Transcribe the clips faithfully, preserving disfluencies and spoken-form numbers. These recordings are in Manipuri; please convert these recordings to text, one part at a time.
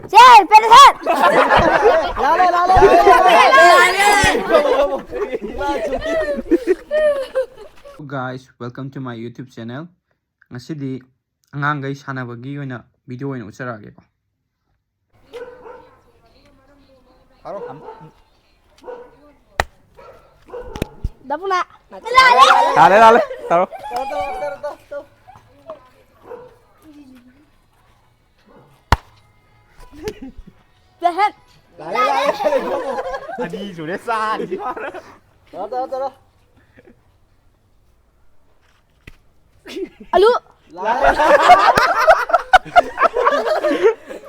ꯁꯦ, ꯄꯦꯔꯦꯁꯟ! ꯂꯥꯜꯂꯦ, ꯂꯥꯜꯂꯦ, ꯂꯥꯜꯂꯦ, ꯂꯥꯜꯂꯦ, ꯂꯥꯜꯂꯦ! Guys, welcome to my YouTube channel. ꯉꯁꯤꯗꯤ ꯑꯉꯥꯡꯈꯩ ꯁꯥꯟꯅꯕꯒꯤ ꯑꯣꯏꯅ video ꯑꯣꯏꯅ ꯎꯠꯆꯔꯛꯑꯒꯦꯀꯣ꯫ ꯊꯥꯔꯣ꯫ ꯗꯕꯨꯅ꯫ ꯂꯥꯜꯂꯦ, ꯂꯥꯜꯂꯦ꯫ ꯊꯥꯔꯣ꯫ ꯇꯧꯔꯣ, ꯇꯧꯔꯣ, ꯇꯧꯔꯣ, ꯇꯧꯔꯣ, ꯇꯧꯔꯣ꯫ ꯄꯦꯔꯦꯁꯟ! ꯂꯥꯜꯂꯦ, ꯂꯥꯜꯂꯦ, ꯂꯥꯜꯂꯦ꯫ ꯑꯅꯤ ꯁꯨꯔꯦ, ꯆꯥꯔꯤꯁꯤ꯫ ꯇꯧꯔꯣ, ꯇꯧꯔꯣ, ꯇꯧꯔꯣ꯫ ꯑꯂꯨ! ꯂꯥꯜꯂꯦ꯫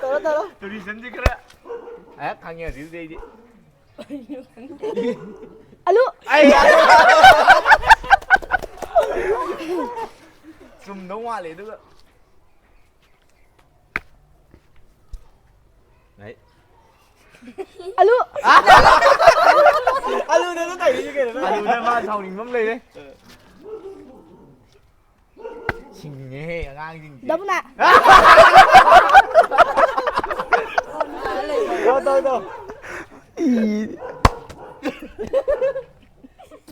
ꯇꯧꯔꯣ, ꯇꯧꯔꯣ꯫ ꯇꯨꯔꯤꯖꯝꯁꯤ ꯈꯔ, ꯑꯦ, ꯈꯪꯉꯦ ꯍꯧꯖꯤꯛ ꯍꯧꯖꯤꯛ ꯑꯩꯗꯤ꯫ ꯑꯂꯨ! ꯑꯩ ꯆꯨꯝꯗꯧ ꯃꯥꯜꯂꯦ ꯑꯗꯨꯒ꯫ ꯑꯩ ꯑꯂꯨ! ꯑꯂꯨꯗ ꯑꯗꯨꯝ ꯇꯧꯔꯤꯁꯤ ꯀꯩꯅꯣ ꯅꯪ? ꯑꯂꯨꯗ ꯃꯥ ꯁꯥꯎꯅꯤꯡꯕ ꯑꯃ ꯂꯩꯔꯦ꯫ ꯁꯤꯡꯉꯦꯍꯦ ꯑꯉꯥꯡꯁꯤꯡꯁꯦ꯫ ꯗꯕꯨꯅ꯫ ꯇꯧ, ꯇꯧ, ꯇꯧ꯫ ꯏ꯫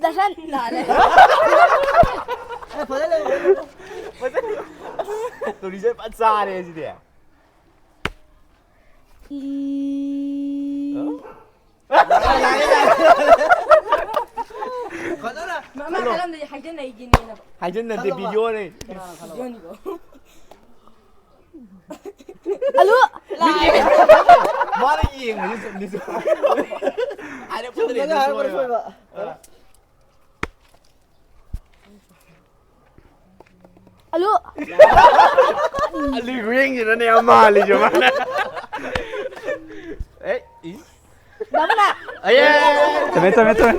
ꯗꯁꯟ ꯂꯥꯜꯂꯦ꯫ ꯑꯦ, ꯐꯖꯅ ꯂꯩꯌꯨ, ꯐꯖꯅ ꯂꯩꯌꯨ꯫ ꯇꯨꯔꯤꯁꯦ ꯐꯖ ꯆꯥꯔꯦ ꯁꯤꯗꯤ꯫ ꯏ꯫ ꯐꯖꯅ꯫ ꯃꯥ, ꯃꯥ ꯈꯜꯂꯝꯗꯣꯏꯁꯦ ꯍꯥꯏꯖꯟꯅꯩꯒꯤꯅꯦꯅ꯫ ꯍꯥꯏꯖꯟꯅꯗꯦ, ꯈꯜꯂꯣꯕ꯫ Videoꯅꯦ꯫ ꯀꯅꯥꯅ ꯈꯜꯂꯕ? Videoꯅꯤꯀꯣ꯫ ꯑꯂꯨ! ꯃꯥꯅ ꯌꯦꯡꯕꯁꯦ ꯆꯨꯝꯗꯤ ꯆꯨꯝ-, ꯍꯥꯏꯔꯛꯄꯗꯨꯅꯦ ꯆꯨꯝꯅꯒ ꯑꯗꯨ ꯍꯥꯏꯔꯛꯄ ꯁꯣꯏꯕ꯫ ꯁꯣꯏꯕ꯫ ꯑꯂꯨ! ꯑꯂꯨ ꯈꯨꯌꯦꯡꯁꯤꯅꯅꯦ ꯌꯥꯝ ꯃꯥꯜꯂꯤꯁꯦ ꯃꯥꯅ꯫ ꯑꯦ, ꯏ꯫ ꯗꯥ ꯃꯨꯅꯥ! ꯑꯌꯦ! ꯆꯨꯝꯃꯦ, ꯆꯨꯝꯃꯦ, ꯆꯨꯝꯃꯦ꯫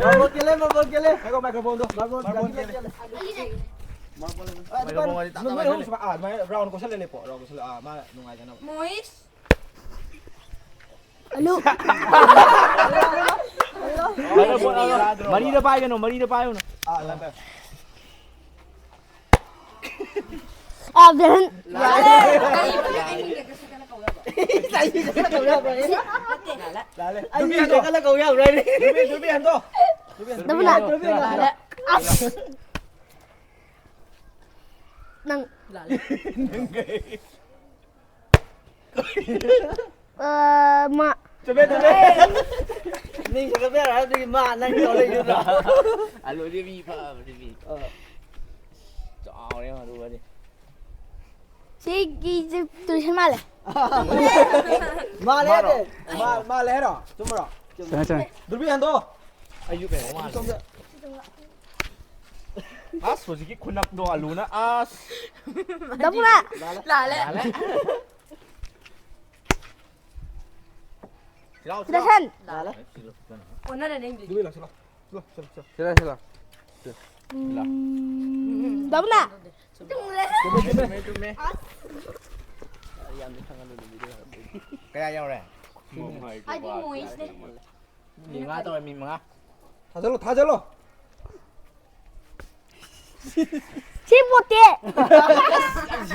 ꯃꯥꯔꯕꯣꯜ ꯀꯦꯜꯂꯦ, ꯃꯥꯔꯕꯣꯜ ꯀꯦꯜꯂꯦ꯫ ꯉꯥꯏꯈꯣ, microphoneꯗꯣ꯫ ꯃꯥꯔꯕꯣꯜ ꯃꯥꯔꯕꯣꯜ ꯀꯦꯜꯂꯦ꯫ ꯀꯦꯜꯂꯦ꯫ ꯃꯥꯔꯕꯣꯜ꯫ ꯑ, ꯑꯗꯨꯃꯥꯏꯅ, microphoneꯁꯤ ꯃꯥ-, ꯑꯥ, ꯑꯗꯨꯃꯥꯏꯅ round ꯀꯣꯏꯁꯜꯂ ꯂꯦꯞꯄꯣ, round ꯀꯣꯏꯁꯜꯂ, ꯑꯥ, ꯃꯥ ꯅꯨꯡꯉꯥꯏꯖꯅꯕ꯫ ꯃꯣꯏꯁ꯫ ꯑꯂꯨ꯫ ꯃꯔꯤꯗ ꯄꯥꯏꯒꯅꯨ, ꯃꯔꯤꯗ ꯄꯥꯏꯒꯅꯨ꯫ ꯑꯥ, ꯂꯥꯛꯑꯦ꯫ ꯑꯥ, ꯕꯦꯔꯟ꯫ ꯂꯥꯛꯑꯦ꯫ ꯑꯩ, ꯑꯩ, ꯑꯩ ꯃꯤꯡ ꯀꯩꯀꯩ ꯁꯤꯗꯅ ꯀꯧ ꯌꯥꯕ꯭ꯔꯣ? ꯂꯥꯜꯂꯦ꯫ ꯑꯩ ꯅꯨꯄꯤ ꯃꯤ ꯍꯟꯗꯣꯛ꯫ ꯆꯪꯍꯜꯂ ꯀꯧ ꯌꯥꯕ꯭ꯔꯥ ꯍꯥꯏꯅꯦ? ꯅꯨꯄꯤ, ꯅꯨꯄꯤ ꯍꯟꯗꯣꯛ꯫ ꯅꯨꯄꯤ ꯍꯟꯗꯣꯛ꯫ ꯅꯨꯄꯤ ꯍꯟꯗꯣꯛ꯫ ꯂꯥꯜꯂꯦ꯫ ꯑꯁ꯫ ꯅꯪ꯫ ꯂꯥꯜꯂꯦ꯫ ꯅꯪ ꯀꯩ? ꯑ, ꯃꯥ꯫ ꯆꯨꯝꯃꯦ, ꯆꯨꯝꯃꯦ꯫ ꯃꯤꯡ ꯁꯦꯝꯒꯠꯄ ꯌꯥꯔꯣꯏ ꯍꯥꯏꯕꯗꯨꯒꯤ ꯃꯥ ꯅꯪ ꯇꯧ ꯂꯩꯗꯨꯗ꯫ ꯑꯂꯨꯗꯤ ꯃꯤ ꯐꯕꯅꯤ ꯃꯤ꯫ ꯑ꯫ ꯆꯥꯎꯔꯦ ꯃꯗꯨꯒꯗꯤ꯫ ꯁꯤꯒꯤꯁꯦ ꯇꯨꯏꯁꯟ ꯃꯥꯜꯂꯦ꯫ ꯃꯥꯜꯂꯦ ꯃꯥꯔꯣ? ꯍꯥꯏꯗꯤ꯫ ꯃꯥ-, ꯃꯥꯜꯂꯦ ꯍꯥꯏꯔꯣ? ꯆꯨꯝꯕ꯭ꯔꯣ? ꯆꯨꯝꯃꯦ꯫ ꯆꯨꯝꯃꯦ, ꯆꯨꯝꯃꯦ꯫ ꯗꯨꯔꯕꯤ ꯍꯟꯗꯣ꯫ ꯑꯩꯁꯨ ꯀꯩꯅꯣ ꯃꯥꯜꯂꯦ꯫ ꯁꯣꯝꯗ꯫ ꯑꯁ, ꯍꯧꯖꯤꯛꯀꯤ ꯈꯨꯅꯞꯗꯣ ꯑꯂꯨꯅ ꯑꯁ꯫ ꯗꯕꯨꯔꯥ꯫ ꯂꯥꯜꯂꯦ꯫ ꯂꯥꯜꯂꯦ꯫ ꯂꯥꯜꯂꯦ꯫ ꯁꯤꯂꯥꯎ, ꯁꯤꯂꯥꯎ꯫ ꯗꯁꯟ꯫ ꯂꯥꯜꯂꯦ꯫ ꯁꯤꯂꯥꯎ, ꯁꯤꯂꯥꯎ꯫ ꯑꯣꯟꯅꯔꯦꯅꯦ, ꯏꯪꯂꯤꯁ꯫ ꯗꯨꯕꯤ ꯂꯥꯎ, ꯁꯤꯂꯥꯎ꯫ ꯁꯤꯂꯥꯎ, ꯁꯤꯂꯥꯎ, ꯁꯤꯂꯥꯎ꯫ ꯁꯤꯂꯥꯎ, ꯁꯤꯂꯥꯎ꯫ ꯎꯝ, ꯗꯕꯨꯅꯥ꯫ ꯆꯨꯝꯃꯦ, ꯆꯨꯝꯃꯦ꯫ ꯆꯨꯝꯃꯦ, ꯆꯨꯝꯃꯦ꯫ ꯌꯥꯝꯗꯤ ꯈꯪꯉꯝꯃꯦ, ꯅꯨꯃꯤꯠꯇꯨ ꯌꯥꯝ꯫ ꯀꯌꯥ ꯌꯧꯔꯦ? ꯑꯩꯗꯤ ꯃꯣꯏꯁꯅꯦ꯫ ꯃꯤ ꯃꯉꯥ ꯇꯧꯔꯦ, ꯃꯤ ꯃꯉꯥ꯫ ꯊꯥꯖꯜꯂꯣ, ꯊꯥꯖꯜꯂꯣ꯫ ꯁꯤ ꯄꯣꯠꯇꯦ꯫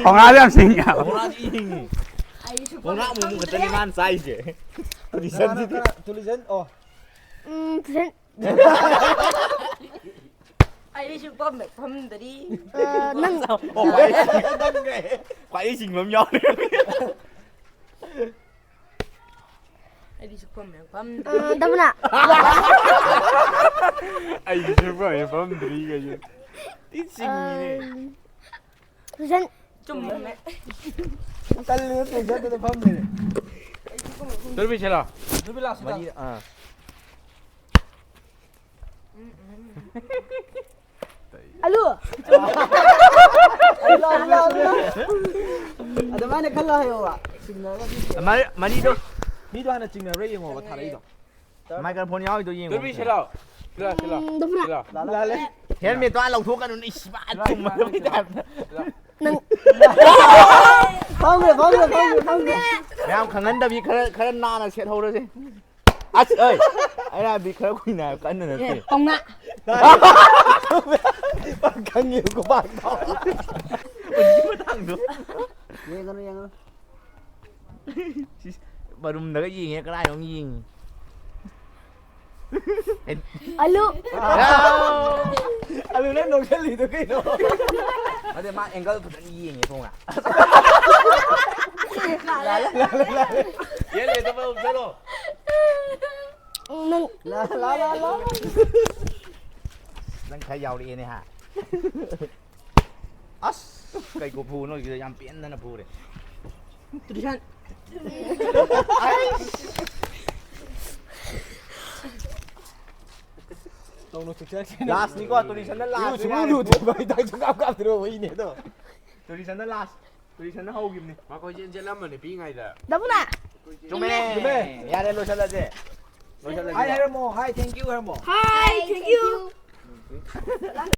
ꯈꯣꯡꯉꯥꯗꯤ ꯌꯥꯝ ꯁꯤꯡꯉꯦ꯫ ꯈꯣꯡꯉꯥꯗꯤ ꯏ ꯁꯤꯡꯉꯤ꯫ ꯈꯣꯡꯉꯥ ꯑꯃꯨꯛ ꯑꯃꯨꯛ ꯈꯛꯇꯅꯤ ꯃꯥꯅ ꯆꯥꯏꯁꯦ꯫ ꯀꯅꯥ, ꯀꯅꯥ, ꯀꯅꯥ? ꯇꯨꯂꯤꯖꯟ, ꯑꯣ꯫ ꯎꯝ, ꯇꯨꯂꯤꯖꯟ꯫ ꯑꯩꯗꯤ ꯁꯨꯛꯐꯝ ꯍꯦꯛ ꯐꯝꯗꯔꯤ꯫ ꯑ, ꯅꯪ꯫ ꯑꯣ, ꯈ꯭ꯋꯥꯏ ꯁꯤꯡꯕ ꯑꯃ ꯌꯥꯎꯔꯦ꯫ ꯑꯩꯗꯤ ꯁꯨꯛꯐꯝ ꯍꯦꯛ ꯐꯝꯗ꯭ꯔꯤ꯫ ꯑ, ꯗꯕꯅꯥ꯫ ꯑꯩꯗꯤ ꯁꯨꯛꯐꯝ ꯍꯦꯛ ꯐꯝꯗ꯭ꯔꯤ ꯀꯩꯁꯨ꯫ ꯊꯤ ꯁꯤꯡꯉꯤꯅꯦ꯫ ꯑ, ꯇꯨꯏꯁꯟ꯫ ꯆꯨꯝꯃꯦ꯫ ꯇꯜꯂꯦ, ꯇꯨꯏꯁꯟꯗꯨꯗ ꯐꯝꯗꯣꯏꯅꯦ꯫ ꯇꯨꯔꯕꯤ ꯁꯤꯂꯥꯎ꯫ ꯇꯨꯔꯕꯤ ꯂꯥꯎ, ꯁꯤꯗ꯫ ꯃꯔꯤ, ꯑꯥ꯫ ꯑꯂꯨ꯫ ꯑꯂꯨ, ꯑꯂꯨ, ꯑꯂꯨ꯫ ꯑꯗꯨꯃꯥꯏꯅ ꯈꯜꯂꯣ ꯍꯥꯏꯌꯣꯕ꯫ ꯆꯤꯡꯅꯔꯒ ꯃꯤ ꯃꯔꯤ-, ꯃꯔꯤꯗꯣ꯫ ꯃꯤꯗꯣ ꯍꯥꯟꯅ ꯆꯤꯡꯅꯕ꯭ꯔꯥ ꯌꯦꯡꯉꯣꯕ, ꯊꯥꯔꯛꯏꯗꯣ꯫ ꯃꯥꯏꯀ꯭ꯔꯐꯣꯟ ꯌꯥꯎꯔꯤꯗꯣ ꯌꯦꯡꯉꯣ꯫ ꯇꯨꯔꯕꯤ ꯁꯤꯂꯥꯎ꯫ ꯁꯤꯂꯥꯎ, ꯁꯤꯂꯥꯎ꯫ ꯎꯝ, ꯗꯕꯨꯔꯥ꯫ ꯁꯤꯂꯥꯎ꯫ ꯂꯥꯜꯂꯦ꯫ ꯍꯦꯜꯃꯦꯠꯇꯣ ꯑꯥ ꯂꯧꯊꯣꯛꯀꯅꯨ, ꯏꯁ, ꯃꯥ ꯁꯤꯂꯥꯎ, ꯆꯨꯝꯕꯒꯤ ꯁꯤꯂꯥꯎ, ꯇꯥꯏꯞꯇ꯫ ꯁꯤꯂꯥꯎ꯫ ꯅꯪ꯫ ꯐꯝꯈ꯭ꯔꯦ, ꯐꯝꯈ꯭ꯔꯦ, ꯐꯝꯈ꯭ꯔꯦ, ꯐꯝꯈ꯭ꯔꯦ꯫ ꯃꯌꯥꯝ ꯈꯪꯍꯟꯗꯕꯤ ꯈꯔ, ꯈꯔ ꯅꯥꯟꯅ ꯁꯦꯠꯍꯧꯔꯁꯦ꯫ ꯑꯁ, ꯑꯩ, ꯑꯩꯅ ꯍꯥꯏꯕꯗꯤ ꯈꯔ ꯀꯨꯏꯅ ꯍꯥꯏꯕ, ꯀꯟꯅ ꯅꯠꯇꯦ꯫ ꯑꯦ, ꯀꯧꯅꯥ꯫ ꯈꯪꯉꯦ, ꯈꯨꯄꯥꯛꯇꯣ꯫ ꯍꯧꯖꯤꯛꯀꯤ ꯃꯇꯥꯡꯗꯣ꯫ ꯌꯦꯡꯒꯅꯨ, ꯌꯦꯡꯒꯅꯨ꯫ ꯁꯤꯁ-, ꯕꯥꯔꯨꯝꯗꯒ ꯌꯦꯡꯉꯦ, ꯀꯗꯥꯏꯅꯣꯝ ꯌꯦꯡꯉꯤ꯫ ꯑꯂꯨ꯫ ꯑꯂꯨ ꯅꯪ ꯅꯣꯛꯁꯜꯂꯤꯗꯣ ꯀꯩꯅꯣ? ꯑꯗꯩ ꯃꯥ ꯑꯦꯡꯒꯜ ꯐꯖꯅ ꯌꯦꯡꯉꯦ ꯊꯣꯡꯅ꯫ ꯌꯦꯜꯂꯦ ꯇꯕ ꯎꯞꯁꯜꯂꯣ꯫ ꯅꯪ ꯂꯥ ꯂꯥ ꯂꯥ ꯂꯥ꯫ ꯅꯪ ꯈꯔ ꯌꯥꯎꯔꯛꯑꯦꯅꯦ ꯍꯥ꯫ ꯑꯁ ꯀꯩ ꯀꯣ ꯐꯨꯅꯣ ꯁꯤꯗ ꯌꯥꯝ ꯄꯦꯟꯗꯅ ꯐꯨꯔꯦ꯫ ꯇꯨꯔꯤꯁꯟ꯫ ꯇꯧꯅꯨ ꯆꯤꯛꯆꯔꯛꯀꯦ꯫ ꯂꯥꯁꯅꯤꯀꯣ ꯇꯨꯔꯤꯁꯟꯅ ꯂꯥꯁ꯫ ꯁꯨꯡꯂꯨ ꯂꯨꯗꯦꯕ ꯍꯤꯗꯥꯛ ꯁꯨꯡꯀꯥꯞ ꯀꯥꯞꯇ꯭ꯔꯣ ꯋꯥꯔꯤꯅꯦ ꯑꯗꯣ꯫ ꯇꯨꯔꯤꯁꯟꯅ ꯂꯥꯁ꯫ ꯇꯨꯔꯤꯁꯟꯅ ꯍꯧꯈꯤꯕꯅꯤ꯫ ꯃꯈꯣꯏ ꯆꯦꯟ ꯆꯦꯜꯂꯝꯕꯅꯤ ꯄꯤꯛꯏꯉꯩꯗ꯫ ꯗꯕꯨꯅ꯫ ꯆꯨꯝꯃꯦ꯫ ꯌꯥꯔꯦ ꯂꯣꯏꯁꯜꯂꯁꯦ꯫ ꯍꯥꯏ ꯂꯣꯏꯁꯜꯂꯁꯦ꯫ ꯍꯥꯏꯔꯝꯃꯣ ꯍꯥꯏ ꯊꯦꯡꯀ꯭ꯌꯨ ꯍꯥꯏꯔꯝꯃꯣ꯫ ꯍꯥꯏ ꯊꯦꯡꯀ꯭ꯌꯨ꯫